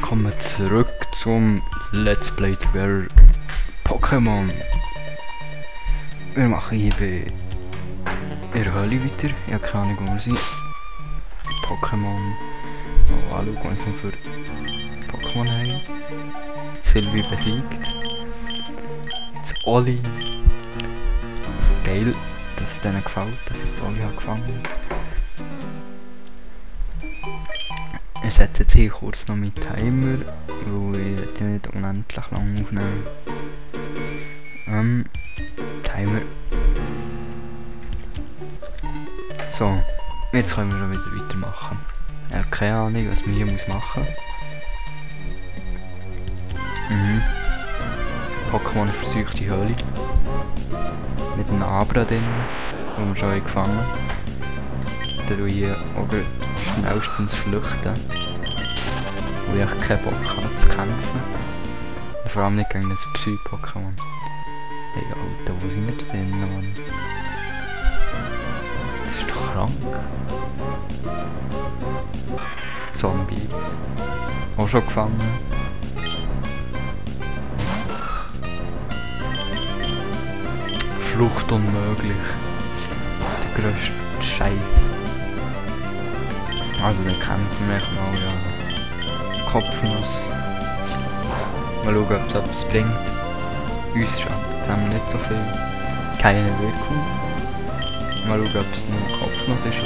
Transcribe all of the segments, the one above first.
willkommen zurück zum Let's Play Together Pokémon. Wir machen hier bei der Höhle weiter. Ich habe keine Ahnung, wo wir sind. Pokémon. Mal anschauen, was wir für Pokémon haben. Sylvie besiegt. Jetzt Oli. Geil, dass es denen gefällt, dass ich jetzt Oli habe gefangen. Ich setze jetzt hier kurz noch meinen Timer, weil ich will nicht unendlich lang aufnehmen. Timer. So, jetzt können wir schon wieder weitermachen. Ich habe keine Ahnung, was man hier machen muss. Pokémon versucht die Höhle. Mit einem Abra drin, den wir schon gefangen haben. Der tue hier auch schnellstens flüchten. Weil ich keinen Bock habe zu kämpfen. Und vor allem nicht gegen das Psy-Pokémon. Hey Alter, wo sind wir denn, Mann? Das ist doch krank. Zombie. Auch schon gefangen. Flucht unmöglich. Der grösste Scheiß. Also dann kämpfen wir mal, ja. Kopfnuss. Mal schauen, ob es etwas bringt. Uns schadet haben wir nicht so viel. Keine Wirkung. Mal schauen, ob es nur Kopfnuss ist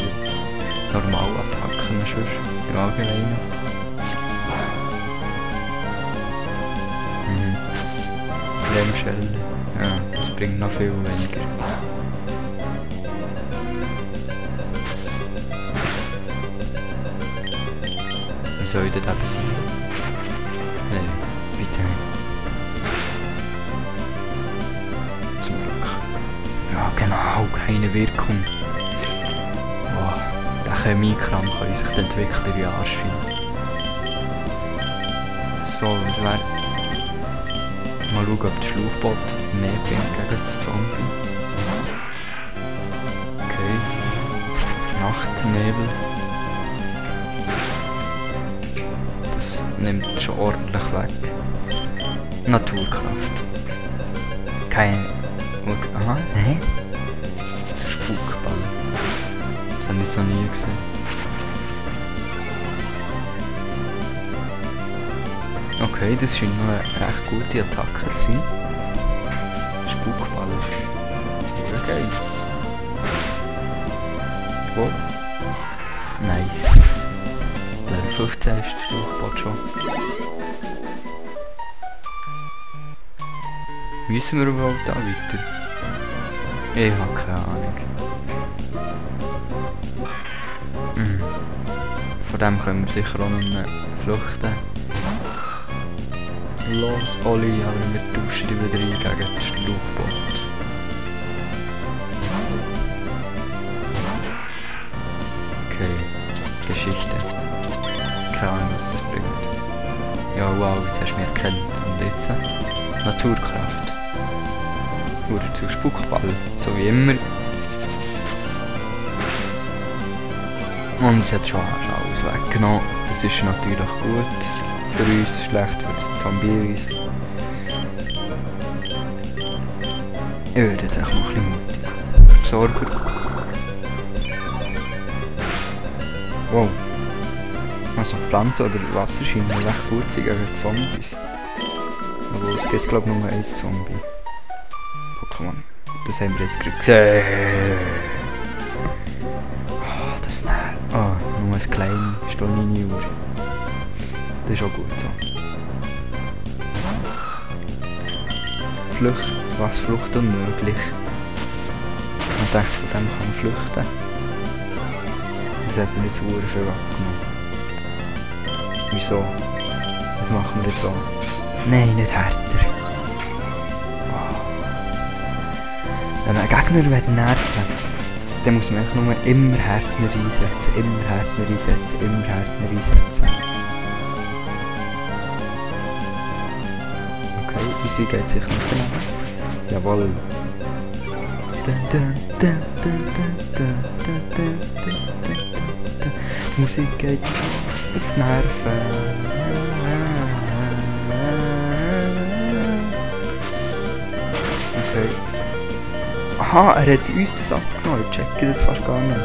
oder Normalattacken sonst im Allgemeinen. Bremschelle. Ja, das bringt noch viel weniger. Soll ich das eben sein? Nein, bitte nicht. Zum Glück. Ja genau, keine Wirkung. Oh, der Chemiekram kann sich die Entwickler in die Arsch schieben. So, was wäre... Mal schauen, ob das Schlauchboot mehr bringt gegen das Zombie. Okay. Nachtnebel. Nimmt schon ordentlich weg. Naturkraft. Keine... Aha, hä? Das ist Spukball. Das habe ich so nie gesehen. Okay, das scheint noch eine recht gute Attacke zu sein. Spukball ist sehr geil. Wow. Nice. Level 15 ist das Schlauchboot schon. Müssen wir überhaupt da weiter? Ich habe keine Ahnung. Von dem können wir sicher auch nicht mehr flüchten. Los, Oli, aber wir tauschen die wieder ein gegen das Schlauchboot. Okay, Geschichte. Keine Ahnung, was das bringt. Ja, wow, jetzt hast du mich erkannt. Und jetzt? Naturkraft. Oder zu Spukball, so wie immer. Und es hat schon alles weggenommen. Das ist natürlich gut. Für uns schlecht für das Zombie. Ich werde jetzt echt noch ein bisschen mutig. Versorger. Wow. Also Pflanzen oder Wasser scheinen recht gut zu sein gegen Zombies. Aber es gibt glaube ich nur ein Zombie. Pokémon. Das haben wir jetzt gerade gesehen. Oh, das nervt. Ah, nur ein kleines Stonini-Uhr. Das ist auch gut so. Flucht. Was? Flucht unmöglich. Man denkt, von dem kann man flüchten. Das hat mir nicht so viel abgenommen. Wieso? Was machen wir jetzt so? Nein, nicht härter. Oh. Wenn ein Gegner nerven, dann muss man nur immer härter einsetzen, immer härter einsetzen, immer härter einsetzen. Okay, unsere geht sicher nicht daneben. Jawohl. Musik geht auf die Nerven. Okay. Aha, er hat uns das abgenommen. Ich checke das fast gar nicht.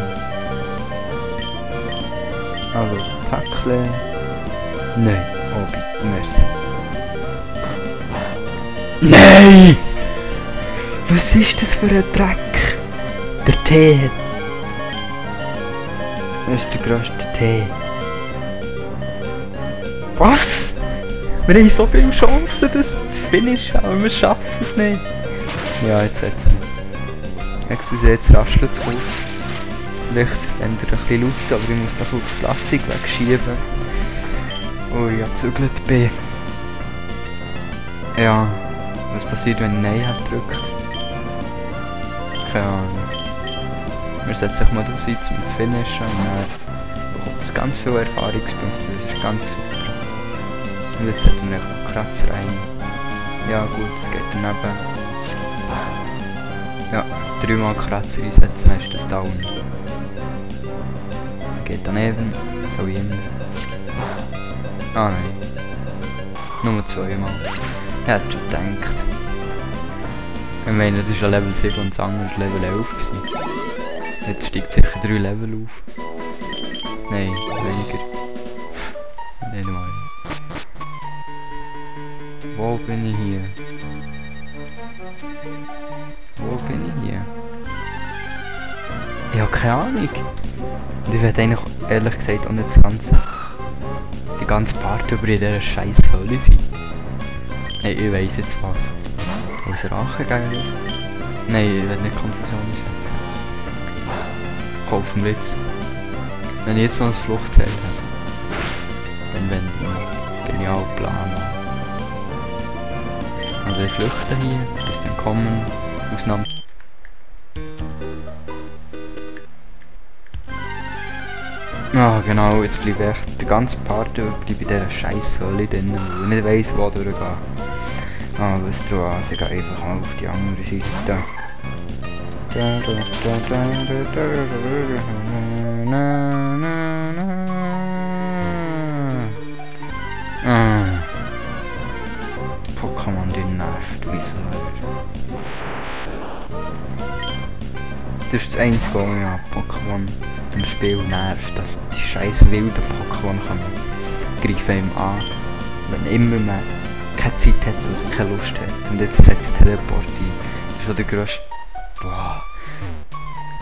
Also, Tackle. Nein. Oh, bitte, merci. Nein! Was ist das für ein Dreck? Der Tee. Das ist der grösste Tee. Was? Wir haben so viele Chancen, das zu finishen, aber wir schaffen es nicht. Ja, jetzt hat es mich. Excuse, jetzt raschelt es kurz. Vielleicht ändert ein bisschen Luft, aber ich muss da kurz Plastik wegschieben. Oh, ich gezügelt bin. Ja, was passiert, wenn ich Nein hat drückt? Keine Ahnung. Wir setzen sich mal das ein, um zu finishen und dann bekommt es ganz viele Erfahrungspunkte, das ist ganz super. Und jetzt hätten wir einfach Kratzer rein. Ja gut, es geht daneben. Ja, 3-mal Kratzer einsetzen, dann ist das down. Geht daneben, so wie immer. Ah nein. Nur 2-mal. Ich hätte schon gedacht. Ich meine, das ist ja Level 7 und das andere war Level 11 gewesen. Jetzt steigt sicher 3 Level auf. Nein, weniger. Nicht mal. Wo bin ich hier? Wo bin ich hier? Ich habe keine Ahnung. Und ich werde eigentlich ehrlich gesagt auch nicht die ganze Part über in dieser scheiß Höhle sein. Nein, ich weiss jetzt was. Aus Rache geil ist. Nein, ich werde nicht Konfusion einsetzen. Kaufen wir jetzt. Wenn ich jetzt noch ein Fluchtseil habe, dann wende ich einen genialen Plan an. Also ich flüchte hier, bis dann kommen. Ausnahme. Ah genau, jetzt bleibe ich den ganzen Part über in dieser scheiß Höhle drin, weil ich nicht weiss, wo durchgehen. Ah, was du an, ich gehe einfach mal auf die andere Seite. Pokémon, die nervt, wieso? Das ist das einzige, was mich an Pokémon im Spiel nervt, dass die scheiß wilden Pokémon greifen ihm an, wenn immer man keine Zeit hat oder keine Lust hat. Und jetzt setzt Teleport ein. Das ist schon der grösste... Boah.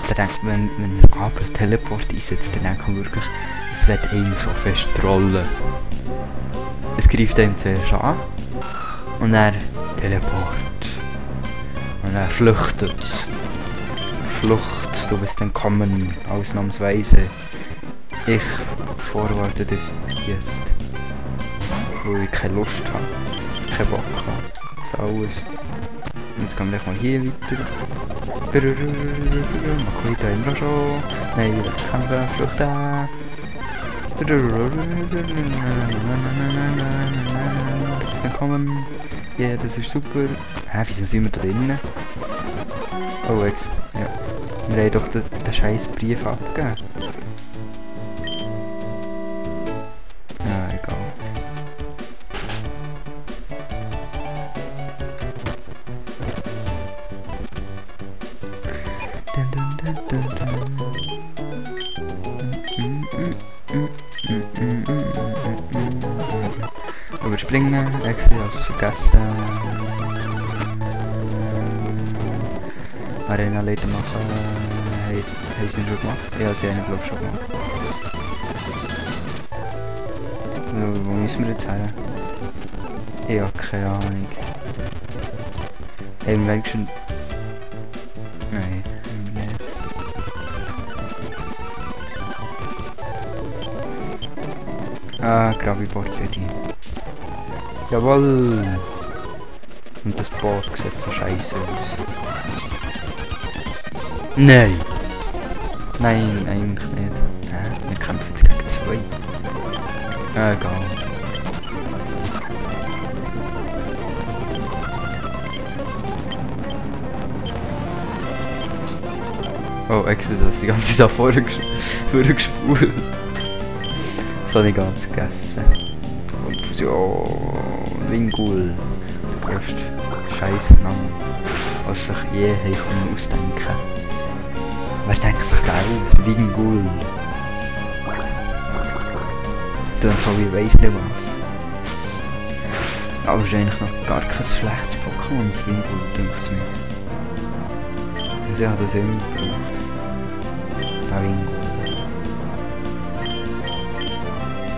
Da denkt man, wenn man aber Teleport einsetzt, dann denkt man wirklich, es wird einem so fest trollen. Es greift einem zuerst an und dann Teleport. Und dann flüchtet es. Flucht, du bist dann kommen, ausnahmsweise. Ich forwarde das jetzt, weil ich keine Lust habe, keinen Bock habe, das alles. Und jetzt gehen wir mal hier weiter. Mal da immer schon. Nein, ich kann da flüchten. Bis dann kommen. Ja, yeah, das ist super. Hä, wieso sind wir da drinnen? Oh, ja. Wir haben doch den scheiß Brief abgegeben. Ja, egal. Überspringen, Exit, hast du vergessen. Arena-Leiter machen. Haben sie ihn schon gemacht? Ja, sie haben ihn glaube ich schon gemacht. So, wo müssen wir jetzt her? Ich habe keine Ahnung. Haben wir schon... Nein, haben wir nicht. Ah, Gravibord-City. Jawoll! Und das Boot sieht so scheiße aus. Nein! Nein, eigentlich nicht. Wir kämpfen jetzt gegen 2. Egal. Oh, Exit, das ist die ganze Zeit vorgespult. Das habe ich ganz vergessen. Konfusion. Lingul. Der größte Scheißname. als sich je haben ausdenken. Wer denkt sich da aus? Wingul. Dann so wie weiss nicht was. Aber es ist eigentlich noch gar kein schlechtes Pokémon, das Wingul, denkt es mir. Also ich habe das immer gebraucht. Der Wingul.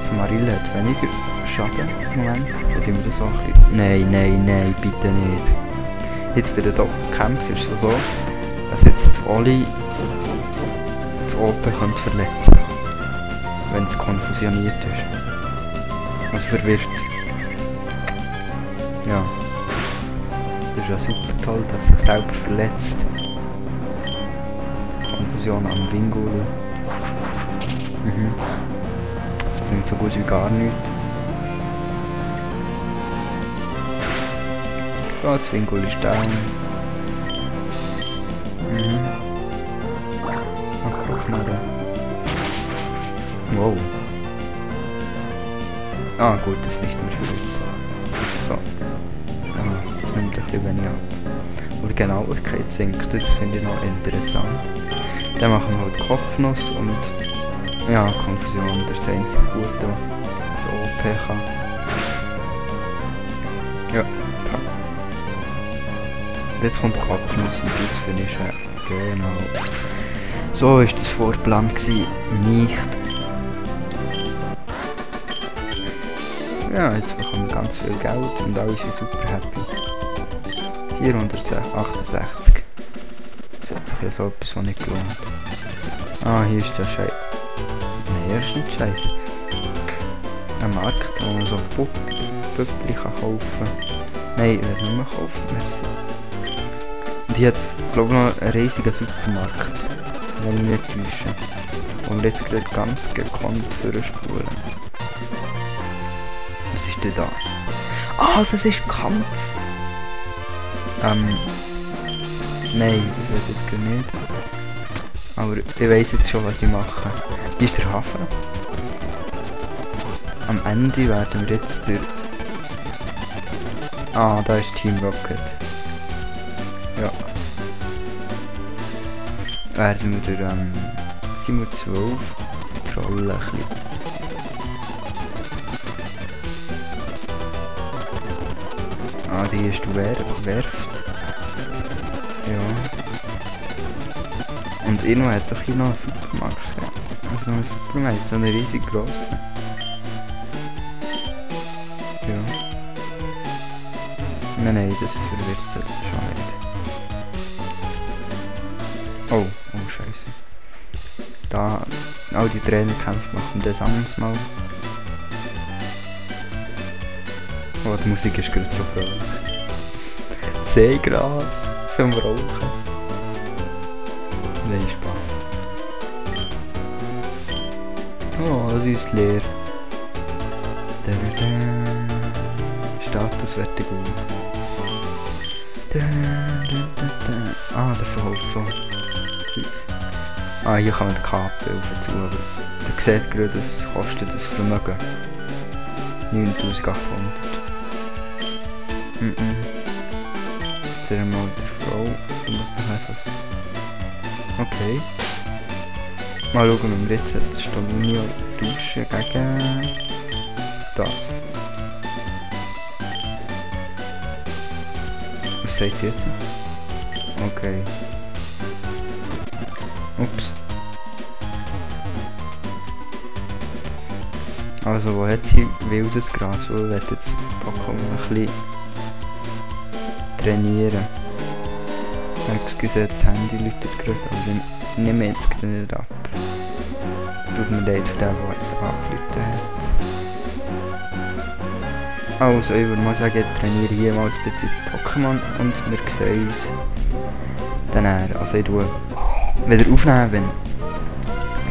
Das Marille hat weniger Schaden im Moment. Hat immer das auch ein bisschen... Nein, bitte nicht. Jetzt bei den Top-Kämpfen ist es so, dass jetzt das Oli das Open könnte verletzen, wenn es konfusioniert ist. Also verwirrt. Ja. Das ist ja super toll, dass sich selber verletzt. Konfusion am Wingul. Das bringt so gut wie gar nichts. So, das Wingul ist down. Wow. Ah gut, das ist nicht mehr für heute. So. Das nimmt ein bisschen weniger ab. Aber Genauigkeit sinkt, das finde ich noch interessant. Dann machen wir halt Kopfnuss und ja, Konfusion, das ist das einzige Gute, was das OP kann. Ja, top. Jetzt kommt Kopfnuss und jetzt finishen. Genau. So ist das vorgeplant gewesen. Nicht. Ja, jetzt bekommen wir ganz viel Geld und alle sind super happy. 468. Das hat sich ja so etwas, was nicht gelohnt. Ah, hier ist der Scheiß. Nein, er ist nicht scheiße. Ein Markt, wo man so Pöppli kaufen kann. Nein, ich werde nicht mehr kaufen, merci. Und hier hat es, glaube ich, noch einen riesigen Supermarkt. Wenn ich mich nicht täusche. Und jetzt gerade ganz gekonnt für eine Spur. Was ist denn das? Ah, das ist Kampf! Nein, das wird jetzt gar nicht. Aber ich weiss jetzt schon, was ich mache. Hier ist der Hafen. Am Ende werden wir jetzt durch... Ah, da ist Team Rocket. Ja. Werden wir durch 712 trollen ein bisschen. Ah, die ist Werft. Ja. Und irgendwo hat es auch hier noch einen Supermarkt. Ja. Also noch einen Supermarkt, so einen riesig grossen. Ja. Nein, das verwirrt es schon nicht. Oh, scheiße. Da, all die Trainerkämpfe machen das anders mal. Oh, die Musik ist gerade so fröhlich. Seegras vom Rauchen. Nein, Spaß. Oh, das ist leer. Statuswertung. Ah, der verholt so. Ah, hier kann man die Kappe auf zu, aber ihr seht gerade, das kostet das Vermögen. 9800. Jetzt sehen wir mal die Frau. Du musst noch etwas. Okay. Mal schauen, ob wir jetzt das Stolunio tauschen gegen das. Was sagt sie jetzt? Okay. Ups. Also, wo hat sie wildes Gras? Wo wird jetzt Pokémon ein bisschen trainieren? Excuse, das Handy läutet gerade, aber ich nehme jetzt gerade nicht ab. Es tut mir leid für den, der es angerufen hat. Also, ich würde mal sagen, ich trainiere hier mal ein bisschen Pokémon und wir sehen uns dann. Also, ich tue wieder aufnehmen,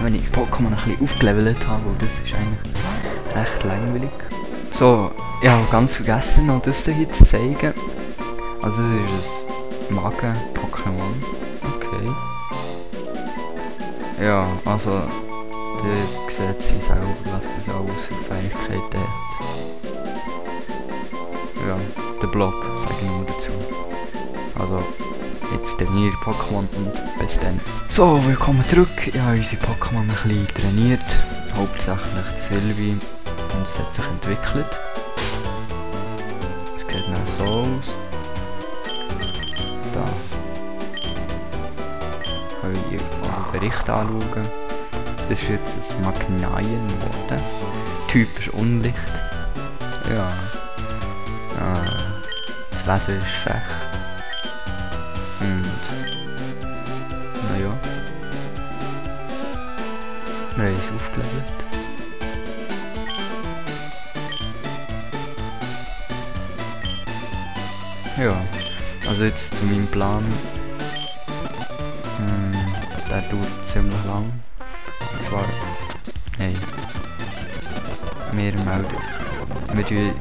wenn ich Pokémon ein bisschen aufgelevelt habe, und das ist eigentlich recht langweilig. So, ich habe ganz vergessen, noch das hier zu zeigen. Also, das ist ein Magen-Pokémon. Okay. Ja, also, ihr seht sie selber, was das alles für Fähigkeiten hat. Ja, der Blob, sage ich nur dazu. Also, trainiere Pokémon und bis dann. So, willkommen zurück. Ich habe unsere Pokémon ein bisschen trainiert. Hauptsächlich Sylvie. Und es hat sich entwickelt. Es geht dann so aus. Da. Können wir einen Bericht anschauen. Das ist jetzt ein Magnaien geworden. Typisch Unlicht. Ja. Das Wesen ist fech. Und naja. Wir haben es aufgelevelt. Ja, also jetzt zu meinem Plan. Der dauert ziemlich lang. Und zwar, hey, wir melden. Wir tun.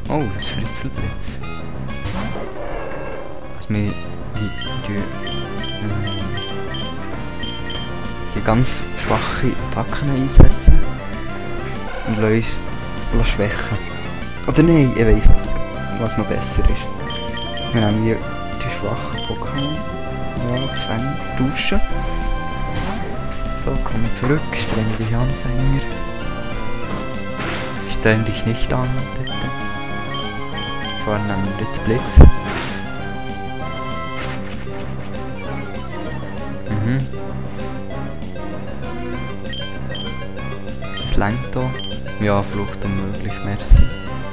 Oh, das Fritzelblitz. Also wir tun die ganz schwache Attacken einsetzen und lassen uns schwächen. Oder nein, ich weiss was noch besser ist. Wir haben hier die schwachen Pokémon. Ja, zwei tauschen. So, kommen wir zurück. Streng dich an, Anfänger. Streng dich nicht an, bitte. Zwar nehmen wir jetzt Blitz. Das lenkt da. Ja, Flucht unmöglich, merci.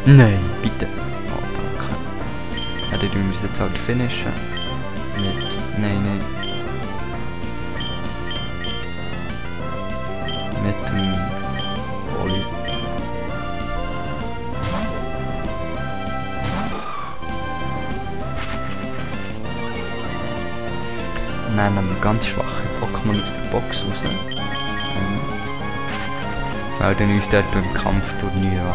Nein, bitte. Oh, danke. Ja, dann müssen wir jetzt halt finishen. Nicht. Nein, nein. Mit dem Oli. Dann nehmen wir ganz schwache Pokémon aus der Box raus. Weil dann uns dort beim Kampfturnier an.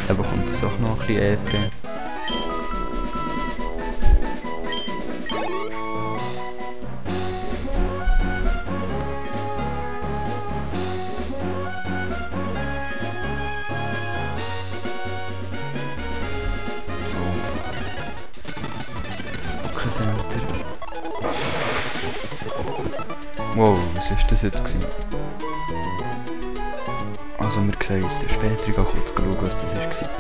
Dann bekommt es auch noch ein bisschen EP. Wow, was ist das jetzt gewesen? Also wir sehen uns dann später, ich gehe kurz schauen, was das war.